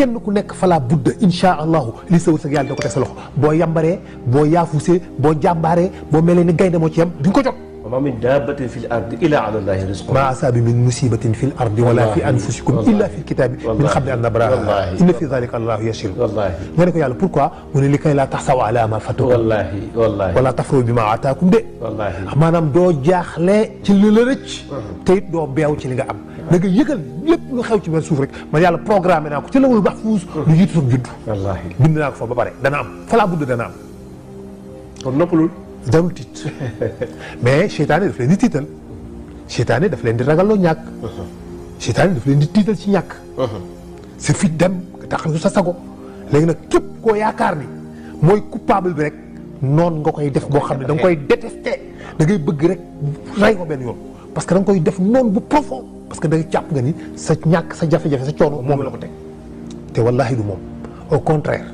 kenn ku nekk fala budda insha allahu li sa wërsëg yàlla da ko teg sa loxo boo yambaree boo yaafusee boo jàmbaaree boo melee ni gaynde moo ci yam di nga ko jot. wa ma min dabbatin fil ardi illa ala allahi rizquha. ma asabi min musibatin fil ardi wala fi anfusikum illa fi kitabi min qabli an nabraha inna fi dhalika allahu yashir. wallaahi nga ne ko yàlla pourquoi mu ne li kay laa taxsaw ala ma fatakum. wallaahi wallaahi. wala tafrahu bi ma ataakum de. wallaahi maanaam doo jaaxle ci li la rëcc. te it doo beew ci li nga am. da nga yëgal lépp lu xew ci biir suuf rek man yàlla programmé naa ko ci lawul mahfuus lu jiitu sax judd. wallaahi bind naa ko fa ba pare dana am falaa budd dana am. kon noppalul. jarul tiit mais seytaane daf leen di tiital seytaane daf leen di ragalloo ñàkk. seytaane daf leen di tiital ci ñàkk. sa fit dem nga taxaw sa sago léegi nag képp koo yaakaar ni mooy coupable bi rek noonu nga koy def boo xam ne da nga koy détesté da ngay bëgg rek rey ko benn yoon parce que da nga koy def noonu bu profond parce que da nga jàpp nga ni sa ñàkk sa jafe-jafe sa coono moom la ko teg te wallaahi du moom au contraire.